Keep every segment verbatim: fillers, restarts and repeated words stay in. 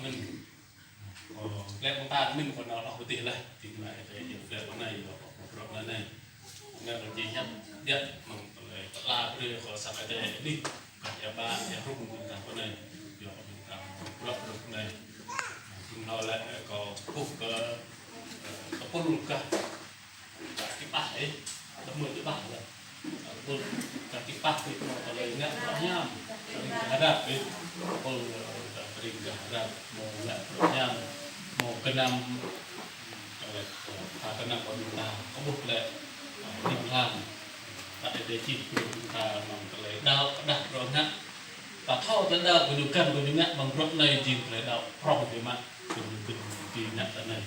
Mĭn. Ơ, lĕ ƀing ta mĭn kơ anŭn lŏh pơtih laih. Ding kơna Ơi Adai jing lĕ ƀing anai, lŏ bruă anai. Ngă kơ jing hiăp, yă, mơ̆ng tơlơi pơala brơi kơ sang Ơi Adai anih. Kah ia ƀă, ia rŭng ƀing ta ƀơi anai. Yua ƀing ta bruă rŭng anai. Ƀing hlâo lĕ kâo ƀuh kơ, ơ, tơpul kah Kah kipah, ơ, tơmơi kipah lah. Tơpul kah kipah kơ tơlơi ngă bruă hiam. Tơring kah rap, ơ. Tơpul, ơ, tơring kah rap, hmâo ngă bruă hiam, hmâo gơnam, tơlơi, ơ, pha gơnam kơ ƀing ta, kơ ƀuh lĕ, ơ, ling lang. Kah Ơi Adai čih brơi ƀing ta mơ̆ng tơlơi đaŏ, pơdah bruă ngă. Ta thâo tơlơi đaŏ kơ ñu găn kơ ñu ngă mơ̆ng bruă anai jing tơlơi đaŏ prŏng biă mă kơ ñu găn kơ ngă tơ anai.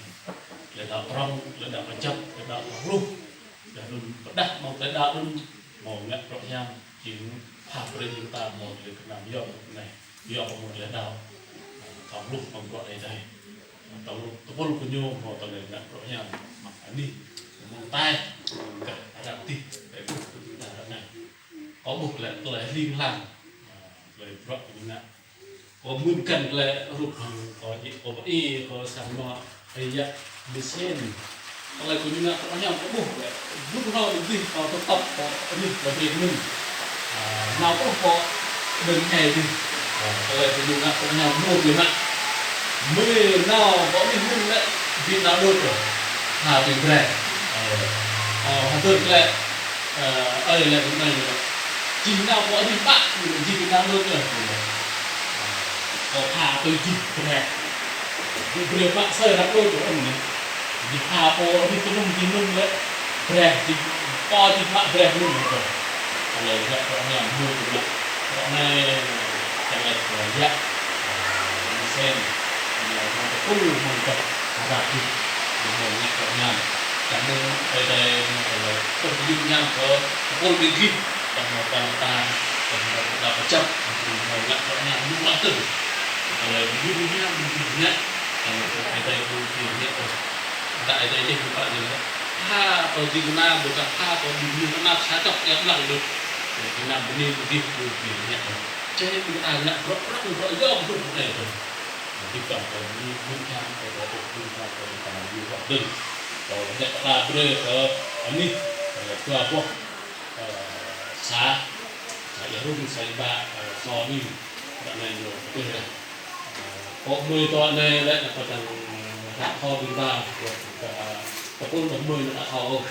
Tơlơi đaŏ prŏng, tơlơi đaŏ kơjăp, tơlơi đaŏ prŏng hluh. Đah anŭn pơdah mơ̆ng tơlơi đaŏ anŭn hmâo ngă bruă hiam, jing pha brơi ƀing ta hmâo tơlơi gơnam yom anai. Yom hmâo tơlơi đaŏ. Prŏng hluh mơ̆ng bruă Ơi Adai. Tơpul, tơpul kơ ñu hmâo tơlơi ngă bruă hiam. Mă anih, mơ̆ng tai, gah rap tih, ƀĕ ƀuh kơ ƀing ta ră anai. Kâo ƀuh lĕ tơlơi ling lang, tơlơi bruă kơ ñu ngă. Kâo mưn kăn lĕ rup hăng kâo djik kâo pơ-ih kâo sang anŏ ơi yă mơsĭn. Tơlơi kơ ñu ngă kâo hiam kâo ƀuh lĕ. Rup hơnŭn dih kâo tơtăp kâo anih kâo brơi mưn. Ơ, nao kâo kâo đơ̆ng ai dih. Ơ, tơlơi kơ ñu ngă kâo hiam mưn biă mă. Mơi nao kâo anih mưn lĕ, ƀing nao đôč kâo. Ha, ƀing brơi. Ơ, ơ, hơdơr lĕ. Ơ, ơi lĕ ƀing anai lĕ. Jing nao pơ anih ƀă, jing nao đôč lĕ. Kâo pha tui jing brơi. Jing brơi ƀă sơi ră đôč kâo anai. Jing pha pơ anih kơnŭng jing mơ̆n lĕ. Brơi jing pơ jing ƀă brơi mơ̆n lĕ. Tơlơi ngă bruă hiam mơ̆n lĕ. Bruă anai tơlơi bruă yă. Mơsĭn. Ñu mơ̆ng tơpul mơ̆ng gah rap tih. Ñu mơ̆ng ngă bruă hiam. Čang mơ̆ng Ơi Adai mơ̆ng tơlơi tơpul ling lang kơ tơpul ƀing gih. Čang mơ̆ng ƀing ta, čang mơ̆ng ƀing ta pơčăp, mơ̆ng ngă bruă hiam, mơ̆ng mă tơl. Tơlơi ling lang mơ̆ng gih ngă, čang mơ̆ng Ơi Adai mơ̆ng gih ngă. Dah Ơi Adai dih mơ̆ng ƀă dih ngă. Ha, kâo ding kơna, ƀôdah ha, kâo ding kơna, sa čŏk ia lăng dih. Ding kơna bơni mơ̆ng gih mơ̆ng gih ngă. Čang mơ̆ng ta ngă bruă prŏng, bruă yom, bruă Ơi Adai. Dih kâo bơni mơ̆ng gih ngă, kâo dô̆ mơ̆ng gih ngă, kâo ding kơna, kâo ding kơna. Kâo dêh kơna brơi kơ anih, kâo dua boh. Ơ, sa, sa ia rŭng, sa ia ƀă, ơ, so nin, ră anai ñu pơtih laih. Ơ, pô mơi tơ anai lĕ, nă pơtăng, ơ, ră thâo ƀing ta, ơ, tơpul pô mơi nă thâo ôh.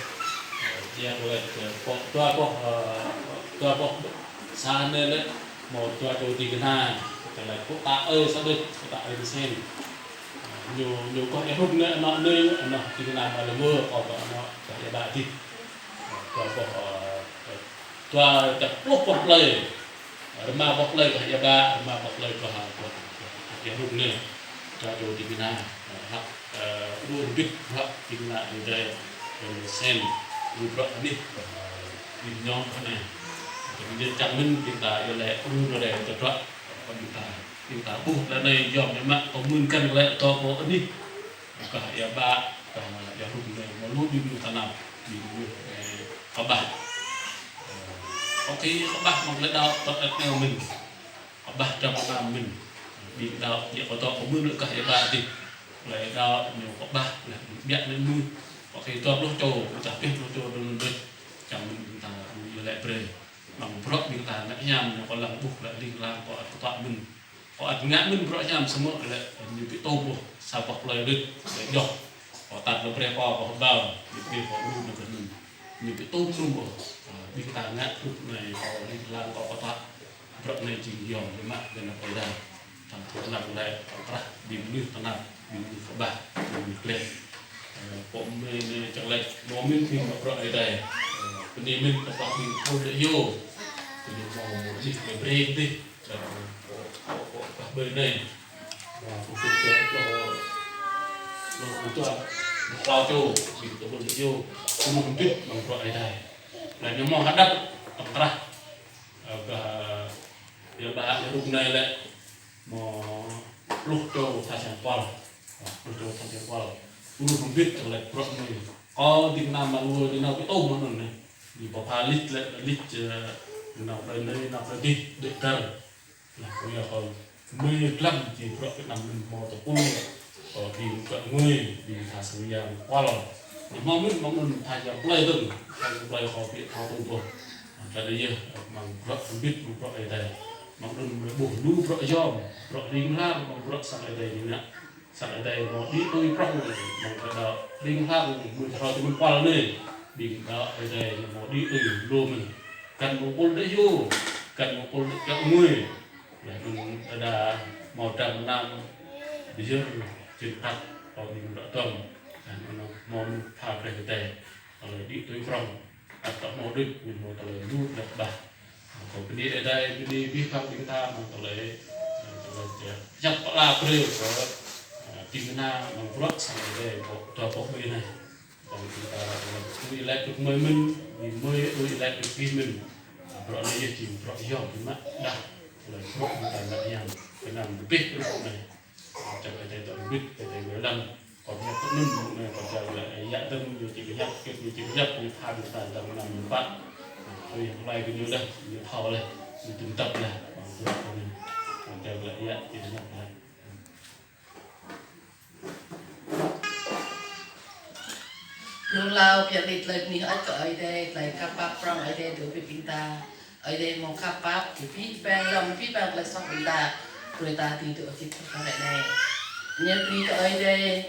Ơ, ia pô lĕ, ơ, pô, dua boh, ơ, dua boh sa anai lĕ, hmâo dua čô ding kơna, tơlơi pô ta ơi sa đôč, pô ta ơi mơsĭn. Ơ, ñu, ñu kơ ia rŭng anai, anŏ anai, anŏ ding kơna mă lơ mơ, kơ anŏ, kơ ia ƀă dih. Dua boh, ơ, dua čăp pluh boh plơi. Rơma boh plơi kơ ia ƀă, rơma boh plơi kơ ha, kơ, kơ ia rŭng anai. Dua čô ding kơna, ơ, hăk, ơ, lu rơbit hăk ding kơna Ơi Adai, ơ, sen, lu bruă anih, ơ, ding ñŏng kơ anai. Kơ anai čang mơ̆n ƀing ta iâu laĭ, lu rơdai tơdruă, kơ ƀing ta. Ƀing ta ƀuh ră anai yom biă mă, kâo mưn kăn lĕ tơ pô anih. Kah ia ƀă, kah ia rŭng anai, mơ̆ lu ƀing mơnuih tơnap, ƀing mơnuih, ơ, kơƀah. Ơ, kâo kơ kơƀah mơ̆ng tơlơi đaŏ tơl ĕt nao mĭn. Kơƀah dram anăm mĭn. Ƀing đaŏ, ia kâo dŏ kâo mưn kah ia ƀă dih. Tơlơi đaŏ ñu kơƀah, lĕ ƀiă anai mưn. Kâo kơ dua pluh čô, pơčah pioh pluh čô đơ̆ng đôč. Čang mơ̆n ƀing ta, ñu iâu laĭ brơi. Mơ̆ng bruă ƀing ta ngă hiam, ñu kơ lăng ƀuh lĕ ling lang kơ ăt kơtuă mĭn. Kơ ăt ngă mĭn bruă hiam samơ̆ lĕ ñu ƀu tŭm ôh, sa boh plơi đôč, lĕ djŏ. Kơ tat lĕ brơi kơ, kơ hơbao, ñu ƀu kơ ur nao kơ anŭn. Ñu ƀu tŭm mơ̆n ôh, ơ, ƀing ta ngă truh anai, kơ ling lang kơ kơtuă. Bruă anai jing yom biă mă, biă mă Ơi Adai. Tơdah tơnap lĕ, tơdah ƀing mơnuih tơnap, ƀing mơnuih kơƀah, ƀing mơnuih klĕ. Ơ, pô mơi anai čang laĭ, hmâo mĭn ƀing mă bruă Ơi Adai. Ơ, bơni mĭn kơ ƀing pô lĕ yơh. Bơni mơ̆ mơ̆ jih mơi brơi dih. Ơ, pô, pô, pô, pô, ƀơi anai. Ơ, pô, pô, pô, pô, pô, pô, pô, hlâo čô, ƀing tơpul lĕ yơh. Pô mơi hơbĭt mă bruă Ơi Adai. Lĕ ñu hmâo hơđăp, tơkrah. Ơ, kơ, ia ƀă ia rŭng anai lĕ. Mơ̆ pluh čô tha čang kual. Pluh čô tha čang kual. Ur hơbĭt tơlơi bruă anai. Kâo ding kơna mă lu ding nao ƀu tŭm mơ̆n anai. Ding pơpha lit lĕ, lit, ơ, nao plơi anai, nao plơi dih, đĕ kar. Lah, kâo ia kâo Mơi glăm či bruă kơ anăm mơ̆n hmâo tơpul, kơ ƀing bruă ngui, ƀing tha sang yang kual. Ñu hmâo mơ̆n, hmâo mơ̆n tha yang plơi dơ̆ng, tha yang plơi kơ ƀing thâo tơ̆ng boh. Tơdah yơh, mơ̆ng bruă hơbĭt, mơ̆ng bruă Ơi Adai. Hmâo mơ̆n mơi ƀuh lu bruă yom, bruă ling lang, mơ̆ng bruă sang Ơi Adai ñu ngă. Sang Ơi Adai hmâo đĭ tui prŏng, mơ̆ng tơdah ling lang, mơi thâo tơ̆ng mơ̆n kual anai. Ƀing đah Ơi Adai ñu hmâo đĭ tui lu mơ̆n. Kăn mơ̆ng pul đĭ hyu, kăn mơ̆ng pul đĭ čŏk ngui. Laih anŭn tơdah hmâo dram mơnam, bơyơr, čin phat, kơ ƀing bruă dŏng. Laih anŭn hmâo mơ̆n pha brơi kơ tơlơi đĭ tui prŏng. Ăt tŏ hmâo đôč, ñu hmâo tơlơi lu bleh bah. Kâo bơni Ơi Adai, bơni abih bang ƀing ta mơ̆ng tơlơi, tơlơi yap pơala brơi kơ, ơ, ƀing ta mơ̆ng bruă sang Ơi Adai, kâo dŏ pŏk mơi anai. Kâo ƀing ta tui laĭ kơ mơi mơ̆n, mơi tui laĭ kơ abih mơ̆n. Bruă anai yơh jing bruă yom biă mă đah. Tơlơi bruă ƀing ta ngă yang kơ anăm kơ abih bruă anai. Čang Ơi Adai tơl bit, Ơi Adai wai lăng. Kâo hiăp tơ anŭn, kâo čang lĕ yă tơm, ñu či hiăp, kơ ñu či hiăp, ñu pha ƀing ta tơm anăm mơ̆n pă. Tui hăng hlơi kơ ñu đah, ñu thâo laih, ñu tŭm tăp laih. Kâo čang lĕ yă, či hiăp laih. Lu lao pia lit tơlơi bơni hơơč kơ Ơi Adai, tơlơi khăp pap prŏng Ơi Adai tui ƀing ta. Ơi Adai hmâo khăp pap, kơ abih bang lŏm, abih bang tơlơi soh ƀing ta. Brơi ta tui tui ôkit kơ ră anai. Ñu bơni kơ Ơi Adai,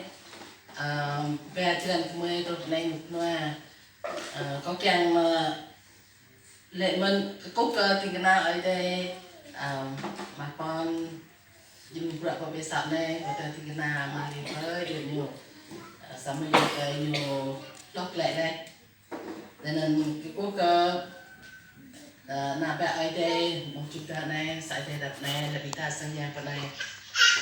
ơ, ba jơlan kơ mơi truh anai mŭt nua. Ơ, kâo kiăng, ơ, lĕ mơ̆n kơkuh kơ ding kơna Ơi Adai, ơ, mă pon, jing bruă kâo ƀơi asăp anai, kâo tơ ding kơna mă lĕ brơi, yơh ñu. Ơ, samơ̆ yơh kơ ñu lŏk lĕ anai. Tơ anŭn kơkuh kơ, ơ, ană bă Ơi Adai, mơ̆ng čŭk ta anai, sa Ơi Adai dăp anai, lĕ ƀing ta sang yang pơ anai.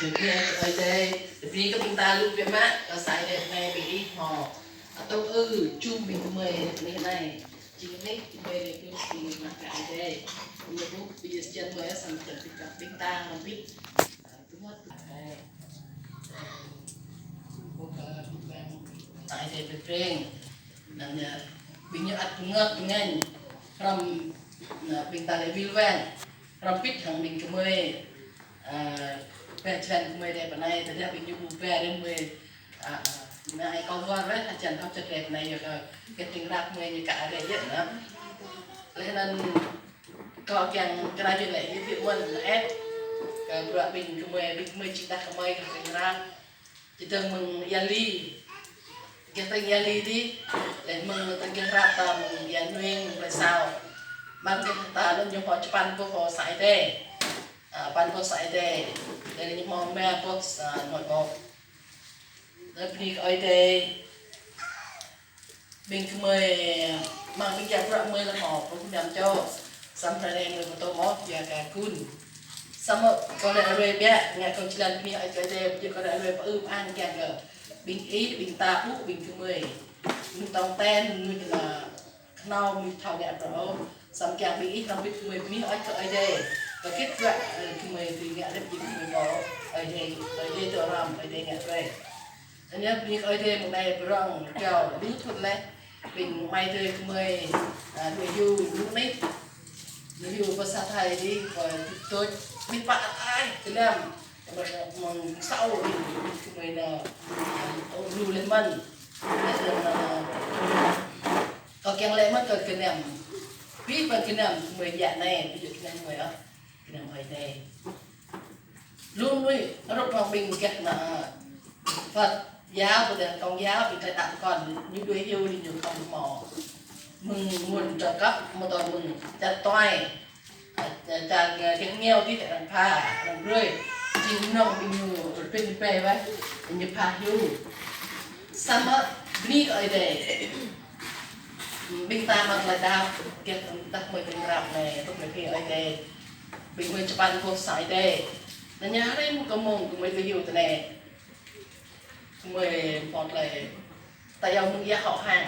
Ñu bơni Ơi Adai, bơni kơ ƀing ta lu biă mă, kơ sa Ơi Adai anai ƀing ih hmâo. Atâo ư, čum ƀing gơmơi, bơni anai. Jing anih, gơmơi lĕ kơ ƀing ană bă Ơi Adai. Ñu ƀuh, ƀing jăn mơi, sang jăn ƀing ta, ƀing ta, ƀing ta. Ai dei pơpreng. Anŭn yơh, ƀing ñu ăt ngă ngăn. Hrŏm, anŭn ƀing ta lĕ wĭl wăng. Hrŏm bit hăng ƀing gơmơi. Ơ, ba jơlan gơmơi dei pơ anai, tơdah ƀing ñu ƀu ba dei gơmơi. Ơ, ơ, anai kâo wơr rĕ, hơjăn kâo čơt dei pơ anai yơh kơ, kơ tring rap gơmơi ñu kă rĕ yơh anŭn. Laih anŭn Kâo kiăng kơ anai jing lĕ ñu ƀu mơ̆n ĕp. Kơ bruă ƀing gơmơi, ƀing gơmơi čih dah kơ mơi kơ ƀing rap. Čih dơ̆ng mơ̆ng ia li. Gah tơ̆ng ia li dih. Lĕ mơ̆ng tơ̆ng gah rap ta mơ̆ng ia nuing mơ̆ng plơi Sao. Mơ̆ng gah ta lŏm ñu hmâo čơpăn boh hmâo sa Ơi Adai. Ơ, păn boh sa Ơi Adai. Lĕ ñu hmâo rơma boh sa nội bộ. Lĕ bơni kơ Ơi Adai. Ƀing gơmơi, mơ̆ng ƀing gah bruă gơmơi lĕ hmâo, ƀing gơmơi čô. Samơ̆ hrơi anai gơmơi pơtô mơ̆, yua kơ kun. Samơ̆ kâo lĕ ruai biă, ngă kâo jơlan bơni Ơi Adai, ƀu djơ̆ kơ lĕ ruai pơ-ư pơ-an kiăng kơ. Ƀing ih, ƀing ta ƀuh, ƀing gơmơi. Mơnuih tong ten, mơnuih kơnơ̆ng, kơnơ̆ng mơnuih thâo ngă bruă ôh. Samơ̆ kiăng ƀing ih, hrŏm bit gơmơi bơni Ơi Adai. Kơ git bruă, ơ, gơmơi dưi ngă rĭm čô gơmơi pô. Ơi Adai, Ơi Adai tơlơi hrŏm, Ơi Adai ngă brơi. Anai bơni kơ Ơi Adai mơ̆ng anai pơrŏng rơgao lu thŭn laih. Ƀing amai adơi gơmơi, ơ, đuaĭ hyu lu anai. Đuaĭ hyu pơ sa Thái dih, pơ tŭč, ƀing pă ai, kơnăm. Mơ̆ng, mơ̆ng Sao dih, gơmơi nao, ơ, lu laih mơ̆n. Laih anŭn, ơ, kâo kiăng laĭ mơ̆n kơ kơnăm. Ƀing pơ kơnăm gơmơi yă anai, ƀu djơ̆ kơnăm gơmơi ôh. Kơnăm Ơi Adai. Lu mơnuih, rup hăng ƀing gah ană Phật giáo, ƀôdah Công giáo, ƀing ta đăo kơ ñu đuaĭ hyu dih ñu khŏm hmâo. Mơ̆ng nguồn trợ cấp, mơ̆ng tơ mơ̆ng čar tuai. Čar, čar, gah nghèo dih arăng pha, arăng brơi. Jing mơnơ̆ng ƀing ñu rơpin rơpe wơ̆t, ñu pha hyu. Samơ̆ bơni kơ Ơi Adai. Ƀing ta mă tơlơi đaŏ, gah tơdah gơmơi ƀing rap anai, tŭk lĕ bơni Ơi Adai. Ƀing gơmơi čơpăn boh sa Ơi Adai. Anŭn yơh hrơi mơ̆ng kơ mông gơmơi đuaĭ hyu tơ anai. Gơmơi pơ̆t lĕ. Ta yua mơ̆ng ia hŏ hăng.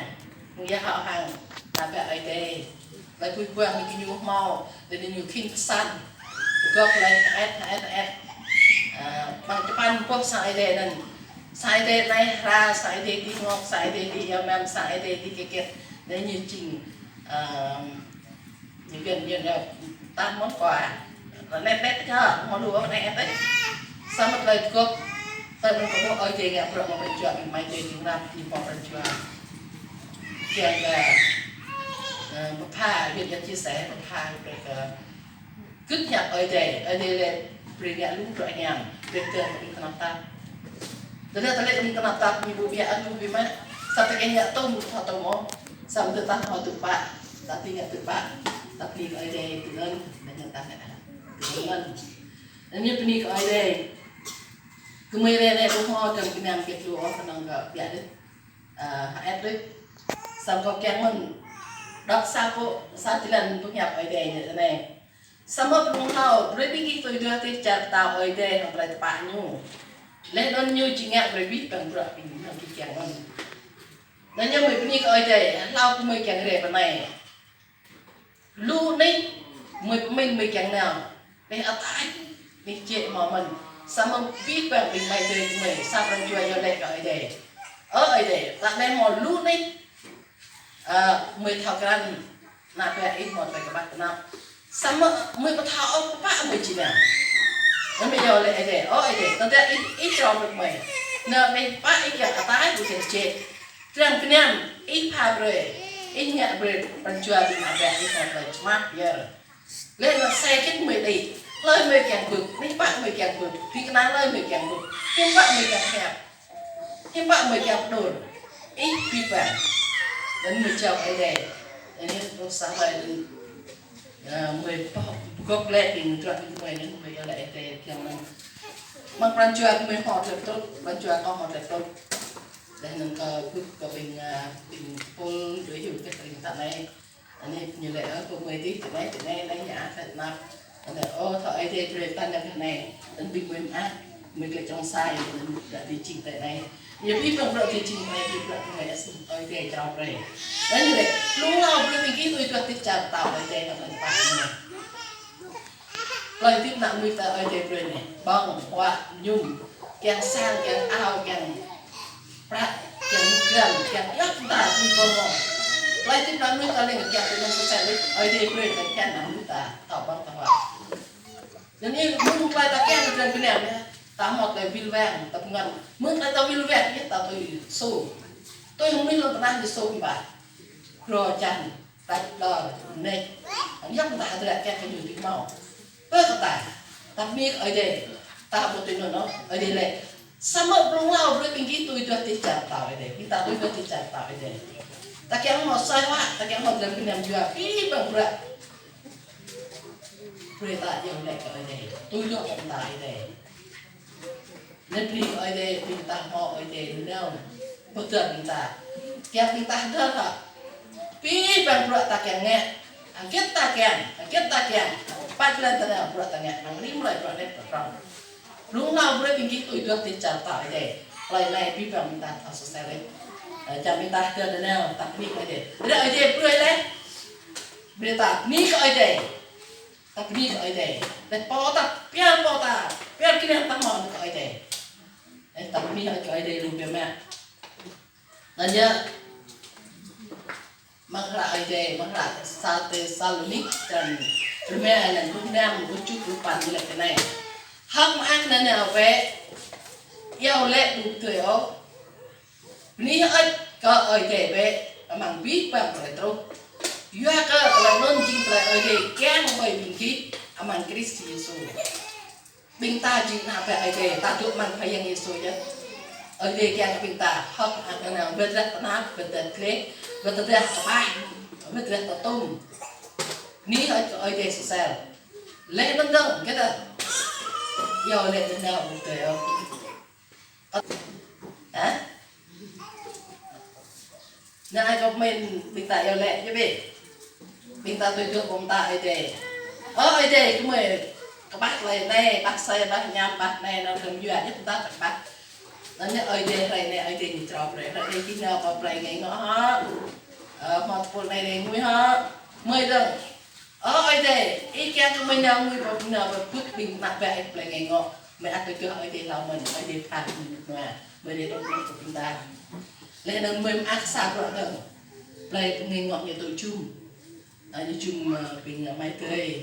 Mơ̆ng ia hŏ hăng. Ta bĕ Ơi Adai. Lĕ bui buang mơ̆ng gơñu hmâo. Lĕ ñu khĭn pơsăn. Gŏp lĕ hơet, hơet, hơet. Ơ, mơ̆ng čơpăn boh sa Ơi Adai anŭn. Sa Ơi Adai anai hra, sa Ơi Adai dih ngŏk, sa Ơi Adai dih yua mơ̆n, sa Ơi Adai dih kĕ kĕ. Lĕ ñu jing, ơ, ñu găn, ñu găn, tam món quà. Nĕt nĕt ča, mơ̆ lu nĕt nĕt. Samơ̆ tơlơi tơgŭp, tơlơi mơ̆ng kơ ƀuh Ơi Adai ngă bruă mơ̆ng pran jua ƀing amai adơi jing rap ƀing pô pran jua. Kiăng kơ, ơ, pơpha, Việt Nhật chia sẻ, pơpha, kơ, kơ, kưt hiăp Ơi Adai, Ơi Adai lĕ brơi ngă lu bruă hiam, brơi tơlơi ƀing tơnap tap. Tơdah tơlơi ƀing tơnap tap ñu ƀu biă ăt ñu ƀu mă, sa tơkeng ngă tôm, thâo tôm ôh, samơ̆ tơdah thâo tŭ pă, ta ƀu ngă tŭ pă, ta bơni kơ Ơi Adai, tui anŭn, tơdah ñu ta ngă, tui anŭn. Anŭn ñu bơni kơ Ơi Adai. Gơmơi ră anai ƀu hmâo tơlơi kơnang kơ lu ôh, kơnang kơ biă đôč. Ơ, hơet đôč. Samơ̆ kâo kiăng mơ̆n đŏk sa pô, sa jơlan pơhiăp Ơi Adai ñu tui anai. Samơ̆ blung hlâo, brơi ƀing gih tui duah dêh čar pơtao Ơi Adai hăng tơlơi tơpă ñu. Laih anŭn ñu či ngă brơi abih bang bruă ƀing gih kiăng mơ̆n. Anŭn ñu mơi bơni kơ Ơi Adai, hlâo kơ mơi kiăng rai pơ anai. Lu anih, mơi pơmĭn mơi kiăng nao. Anih ataih, anih jĕ hmâo mơ̆n. Samơ̆ abih bang ƀing amai adơi mơi, sa pran jua iâu laĭ kơ Ơi Adai. Ơ Ơi Adai, tơdah hmâo lu anih, ơ, mơi thâo krăn, ană bă ih hmâo tơlơi kơƀah tơnap. Samơ̆ mơi ƀu thâo ôh pơpă mơi či nao. Anŭn mơi iâu laĭ Ơi Adai, ơ Ơi Adai, tơdah ih, ih črâo brơi mơi. Anŭn mơi pă ih kiăng ataih, ƀu kiăng jĕ. Tơdang kơnam, ih pha brơi, ih ngă brơi, pran jua ƀing ană bă ih hmâo tơlơi čơmah, yơh. Laih anŭn sai kơ mơi đĭ, hlơi mơi kiăng bưp, anih pă mơi kiăng bưp, ƀing kơna hlơi mơi kiăng bưp, hiư̆m pă mơi kiăng hiăp, hiư̆m pă mơi kiăng pơđur, ih abih bang. Anŭn mơi jao Ơi Adai. Anŭn truh sa hlơi anŭn, ơ, mơi pơgop lĕ ƀing truh ƀing mơi anŭn mơi iâu laĭ Ơi Adai kiăng anŭn. Mơ̆ng pran jua mơi hmâo tơlơi pơtrut, pran jua kâo hmâo tơlơi pơtrut. Laih anŭn kâo bưp kơ ƀing, ơ, ƀing pul đuaĭ hyu kơ tơring ta anai. Anai ñu laĭ, ơ, kơ mơi dih, tơ anai, tơ anai, anai ñu ăt tơnap. Anai, ơ, thâo Ơi Adai brơi ta nao kơ anai. Anŭn ƀing mơi mơak, mơi kơ čŏng sai, anŭn dah dih jing tơ anai. Ñu abih bang bruă dih jing tơ anai, abih bruă kơ mơi ăt Ơi Adai črâo brơi. Anŭn ñu laĭ, blung hlâo brơi ƀing gih tui duah dêh čar pơtao Ơi Adai hăng tơlơi tơpă ñu. Tơlơi hơdip ană mơnuih ta Ơi Adai brơi anai. Ƀơ̆ng, huă, mơñum. Kiăng sang, kiăng ao, kiăng prăk, kiăng mŭt gơ̆n, kiăng yap ta, tui kơ mơ̆. Tơlơi hơdip ană mơnuih ta lĕ kiăng tui anŭn sơsel lĕ. Ơi Adai brơi tơlơi kiăng ană mơnuih ta. Thâo ƀơ̆ng, thâo huă. Anŭn yơh, mơ̆ng tơlơi ta kiăng tơlơi bơnai anai. Ta hmâo tơlơi wil wang, ta pơngăt. Mơ̆ng tơlơi ta wil wang, yơh ta tui sô. Tui hăng mơnuih lŏn tơnah ñu sô hiư̆m pă. Krô čan. Tač lor, neh. Anŭn yơh ta hơdră kiăng kơ ñu ƀu hmâo. Pơ kơ ta, ta bơni kơ Ơi Adai. Ta ƀu tui anŭn ôh, Ơi Adai lĕ. Samơ̆ blung hlâo brơi ƀing gih tui duah dêh čar pơtao Ơi Adai. Ƀing ta tui duah dêh čar pơtao Ơi Adai. Ta kiăng hmâo asơi huă, ta kiăng hmâo tơlơi bơnai jua, abih bang bruă. Brơi ta iâu laĭ kơ Ơi Adai. Tui duah kơ ta Ơi Adai. Anŭn bơni kơ Ơi Adai, ƀing ta hmâo Ơi Adai nanao pơdơr ƀing ta. Kiăng ƀing ta hơdơr hă. Abih bang bruă ta kiăng ngă. Hơget ta kiăng, hơget ta kiăng. Păt lăng ta nao bruă ta ngă, hăng rĭm hrơi bruă anai bruă prŏng. Blung hlâo brơi ƀing gih tui duah dêh čar pơtao Ơi Adai. Tơlơi anai abih bang ƀing ta thâo sơsel lĕ. Ơ, čang ƀing ta hơdơr nanao, ta bơni kơ Ơi Adai. Tơdah Ơi Adai brơi lĕ. Brơi ta bơni kơ Ơi Adai. Ta bơni kơ Ơi Adai. Laih pô ta, pioh pô ta, pioh kơ anŭn ta hmâo kơ Ơi Adai. Ơ, ta bơni kơ Ơi Adai lu biă mă. Anŭn yơh, mơ̆ng hră Ơi Adai, mơ̆ng hră sa Têsalônik, črăn rơma, anŭn pluh năm, pluh tơjuh, pluh păn ñu laĭ tui anai. Hơ̆k mơak nanao bĕ, iâu laĭ ƀu tui ôh. Bơni hơơč kơ Ơi Adai bĕ amăng abih bang tơlơi truh. Yua kơ tơlơi anŭn jing tơlơi Ơi Adai kiăng ƀơi ƀing gih amăng Krist Yêsu. Ƀing ta jing ană bă Ơi Adai, ta dŏ amăng Khua Yang Yêsu yơh. Ơi Adai kiăng kơ ƀing ta hơ̆k mơak nanao, ƀu tơdah tơnap, ƀu tơdah gleh, ƀu tơdah kơƀah, ƀu tơdah tơtum. Bơni hơơč kơ Ơi Adai sơsel. Laih anŭn dơ̆ng, kơ ta iâu laĭ nanao ƀu tui ôh. Hă? Anŭn ai kơ pơmĭn ƀing ta iâu laĭ, yơh bĕ. Ƀing ta tui tui ƀơ̆ng ta Ơi Adai. Ơ Ơi Adai, kơ mơi kơƀah tơlơi anai, ƀah asơi, ƀah ñam, ƀah anai, anŭn kơ mơyua, yơh ƀing ta kơƀah. Anŭn yơh Ơi Adai hrơi anai, Ơi Adai ñu črâo brơi, hrơi anai gih nao pơ plei Ngơi Ngŏ hă. Ơ, hmâo tơpul anai anai ngui hă. Mơi dơ̆ng. Ơ Ơi Adai, ih kiăng kơ mơi nao ngui pơ, nao pơ bưp ƀing ană bă ih plei Ngơi Ngŏ. Mơi ăt tui tui Ơi Adai hlâo mơ̆n, Ơi Adai pha mơi nao. Mơi Adai tơpul kơ ƀing ta. Laih anŭn mơi mơak sa bruă dơ̆ng. Plei Ngơi Ngŏ ñu tŭ jum. Ơ, ñu jum, ơ, ƀing, ơ, amai adơi.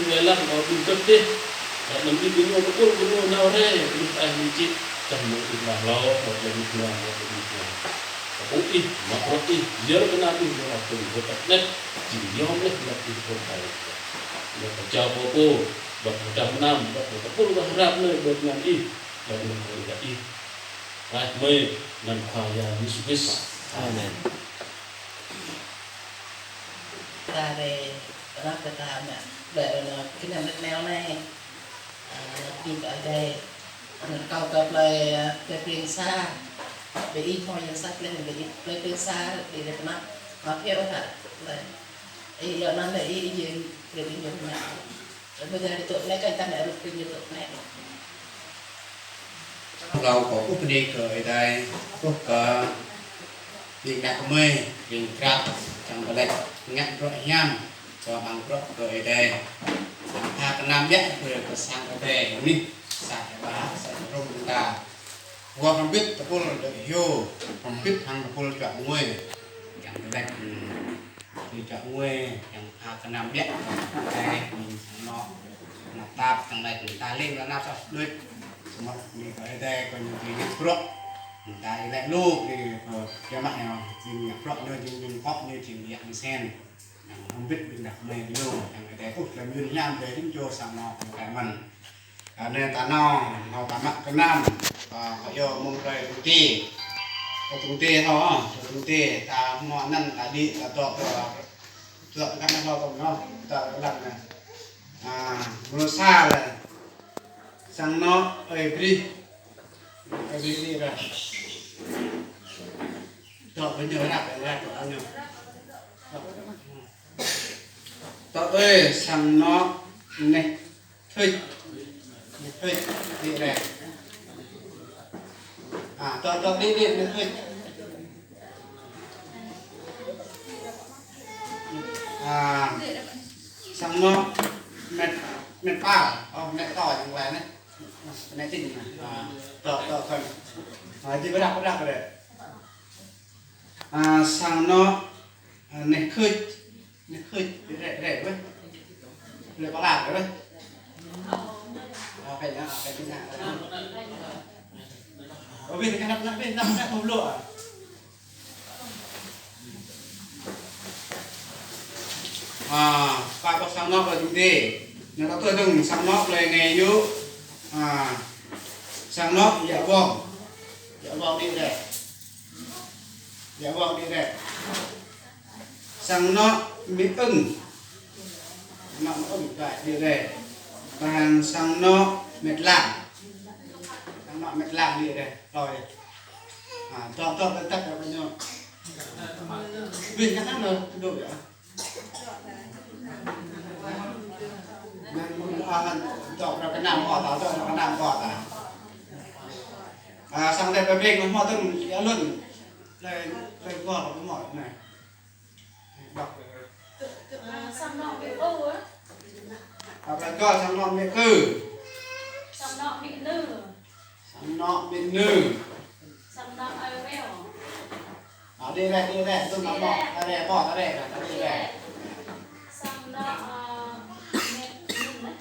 ƀing wai lăng, ƀing kơtih. Anăm ƀing gơñu tơpul gơñu nao rai, ƀing ai ni čih, tơdah mơ̆ng ƀing nao hlâo, mơ̆ng ƀing nao, mơ̆ng ƀing nao. Tơpul ih, mă bruă ih, yua kơ ană ih, yua kơ ih, yua kơ ană ih, jing yom leh ană ih, pơkai. Yua kơ jao pô pô, ƀăt mơdah mơnam, ƀăt tơpul ƀă hrăp anai, ƀăt ngăn ih, ƀăt ngăn ih. Ai, mơi, anăn Khua Yang Yêsu Krist. Amen. Ta rai, rap kơ ta mă. Plơi, ơ, kơ năm lĕ neo anai. Ơ, ƀing kơ Ơi Adai. Anŭn kâo kơ plơi, ơ, plơi Preng Sa. Ƀing ih hmâo yang sat lĕ, ƀing ih plơi Preng Sa, ƀing ih lĕ pơnăp. Mă phiao hă, plơi. Ih, yua anŭn lĕ ih, ih jing, plơi ƀing ñu pơnăp. Lĕ ƀing ih dŏ anai kơ ta mă rup ƀing ñu dŏ anai. Hlâo kâo kơkuh bơni kơ Ơi Adai, kơkuh kơ ƀing đah kơmơi, ƀing krăp, čang kơ lĕ ngă bruă hiam, kơ ƀing bruă kơ Ơi Adai. Čang pha kơnam biă kơ, kơ sang Ơi Adai, anih, sa Ơi Ba, sa Rôm ta. Wơ̆t hrŏm hơbĭt tơpul dŏ hyu, hrŏm hơbĭt hăng tơpul čuă ngui. Čang kơ lĕ, hmm. Ƀing čuă ngui, yang pha kơnam biă, kơ Ơi Adai, ƀing sang anŏ, anăp tap, čang lĕ, ƀing ta leng, anăp soh đuaĭ. Samơ̆ ƀing kơ Ơi Adai, kơ ñu či ngă bruă. Ƀing ta ih lĕ lu, ƀing kơ, kơ mă ñu, či ngă bruă ñu, či ngă pŏk ñu, či ngă yak ñu sen. Yang hơbĭt ƀing đah kơmơi ñu, yang Ơi Adai, uh, lăm yun hiam, Ơi Adai, ƀing čô sang anŏ, kơ mơ̆n. Anai ta nao, nao ta mă kơnam, ta kơ yua mơ̆ng plơi Tŭng Ti. Plơi Tŭng Ti nao, plơi Tŭng Ti, ta hmâo anăn ta đĭ, ta dŏ, ta dŏ, ta kơnam nao, ta nao, ta kơnam nao. A, mơnuih sa lĕ. Sang anŏ Ơi Brih. Ơi Brih đĭ rai. Dŏ ƀơi ñu ră, ră, dŏ ƀơi ñu. Dŏ tui sang anŏ neh Thuč. Neh Thuč, đĭ rai. A, dŏ, dŏ, đĭ, đĭ, neh Thuč. A, sang anŏ Met, Met Pal. Ơ, Met Tŏ yang lain, neh. Met Tin, a, dŏ, dŏ, dŏ. A, đĭ ƀơi ră, ƀơi ră, ƀơi ră. A, sang anŏ, a, neh Khuč. Neh Khuč, rĕ, rĕ, weh. Lĕ pơla, weh. Ơ, kơ ñu, kơ ñu, kơ ñu. Ơ, weh, kơ ñu, kơ ñu, kơ ñu, kơ ñu, kơ ñu. A, pă kơ sang anŏ plơi Tŭng Ti. Ñu ta tui dơ̆ng sang anŏ plơi Nge Yŭ. A, sang anŏ Yă Wong. Yă Wong đĭ rai. Yă Wong đĭ rai. Sang anŏ Mĕ Ưng. Anŏ Mĕ Ưng, dah, đĭ rai. Ƀing sang anŏ Met Lang. Sang anŏ Met Lang đĭ rai. Hlâo đĭ. A, dŏ, dŏ, dŏ, dŏ, dŏ, ñu. Ƀing ñu anŭn dŏ yơh. Anŭn, a, anŭn dŏ ră kơnam kơ ta, dŏ ră kơnam kơ ta. A, sang Ơi Adai pơbing hmâo tơ̆ng yă lun. Lĕ, lĕ gơ̆ hmâo anai. Ơ, sang anŏ Mĕ Ư. Ơ, ƀing gơ̆ sang anŏ Mĕ Ư. Sang anŏ Mĕ Nư. Sang anŏ Mĕ Nư. Sang anŏ Ơi Weo. A, đĭ rai, đĭ rai, tui anăm mơ̆. Ta rai, pô, ta rai, ta đĭ rai. Sang anŏ, ơ, Mĕ Nư.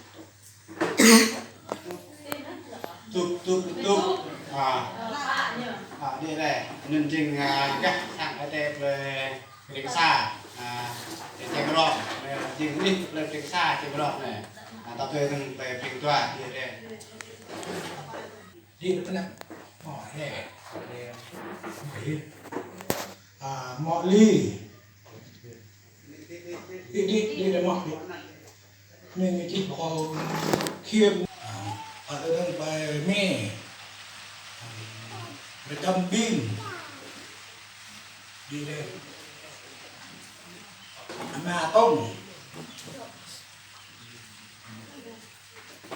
Tŭk, tŭk, tŭk. A. A, đĭ rai. Anŭn jing, a, gah sang Ơi Adai plơi Preng Sa. A, Čem Rom. Jing anih plơi Preng Sa, Čem Rom anai. A, ta tui dơ̆ng plơi Preng Dua, đĭ rai. Đĭ rai pơ anai. Ơ, đĭ. A, Mŏ Li. Đĭ, đĭ, đĭ rai mơ̆, đĭ. Anai ñu čih pơkŏl Khiêm. A, pă tơdang ƀai mê. Rơčăm ƀing. Đĭ rai. Ama Tông.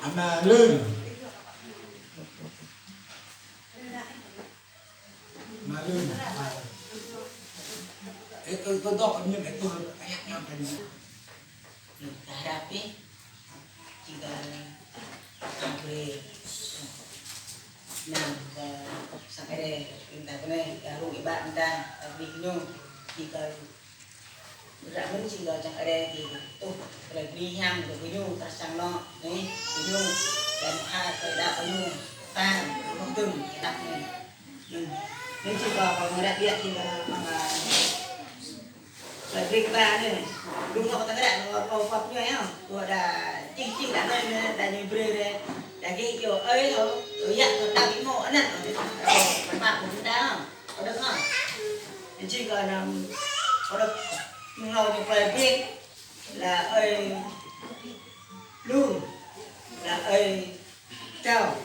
Ama Lương. Ama Lương. Ê, tôi, tôi đọc như vậy, tôi, ai nhắc nhầm thành. Dah rapi, jing kơ, a, brơi anăn kơ sang Ơi Adai, ƀing ta kơ anai, kơ rŭng ih ƀă ƀing ta, kơ ƀing ñu, jing kơ ră mơ̆n jing kơ sang Ơi Adai kơ tuh, kơ ƀing hiam kơ ƀing ñu, tơlơi sang anŏ, anai, ƀing ñu, dan ha, kơ đa ƀing ñu, ta, kơ ƀing tưng, kơ đa ƀing ñu. Anŭn, anŭn jing kơ, kơ ngă ră biă jing kơ, mơ̆ng, a, Plơi Breng Ba anai, rŭng anŏ ta kơ ră, kơ, kơ, kơ ñu yơh. Kơ đa, jing, jing đa anai, đa ñu brơi rai. Đa gih yua ơi, yua, yua yă, kơ đa gih mơ̆ anăn. Kơ, kơ, kơ, kơ, kơ đa, kơ đa, kơ. Jing kơ anăm, kơ đa, mơ̆ng anŏ ñu Plơi Breng. Lă ơi, Blung, là ơi Trao.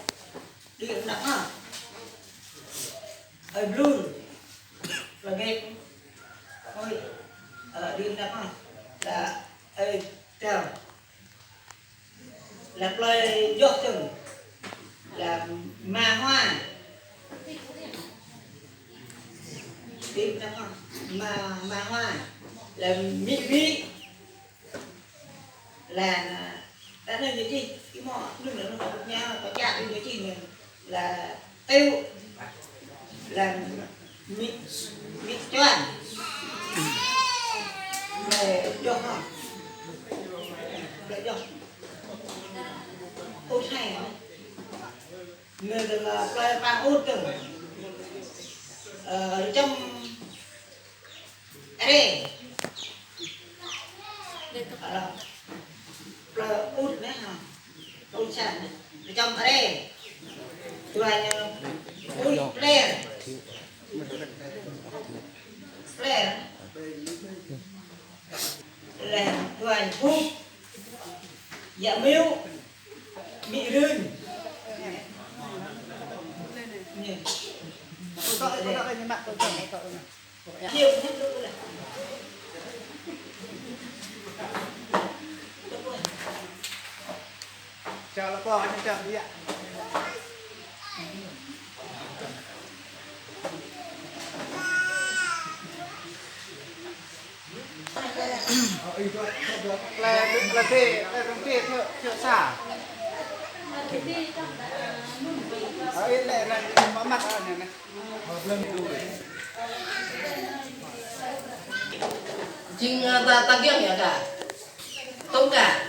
Đi nạp ha. Ơi Blung. Là mẹ. Ơi, ờ, đi nạp ha. Là ơi Trao. Là plơi Djoh Čơng. Là Ma Hoa. Đi nạp ha. Ma, Ma Hoa. Là Mỹ Mỹ. Là ta nói như chi, cái mỏ, lúc đó nó có nhà, có cha, như chi nữa là Tiêu, là Mỹ, Mỹ Chuan, là Djoh hả? Là Djoh. Út hay hả? Người là plơi Pang Út rồi. Ờ, trong Ê. Alo. Plơi Út nè hả? Út Čan nè. Trong Ê. Tua ñu Út Pler. Pler. Pler. Tua ñu Út. Yă Miu. Mỹ Rưn. Nè. Tua ñu mă, tua ñu mă. Jing, ơ, ta, ta giŏng yơh ta. Tông ka.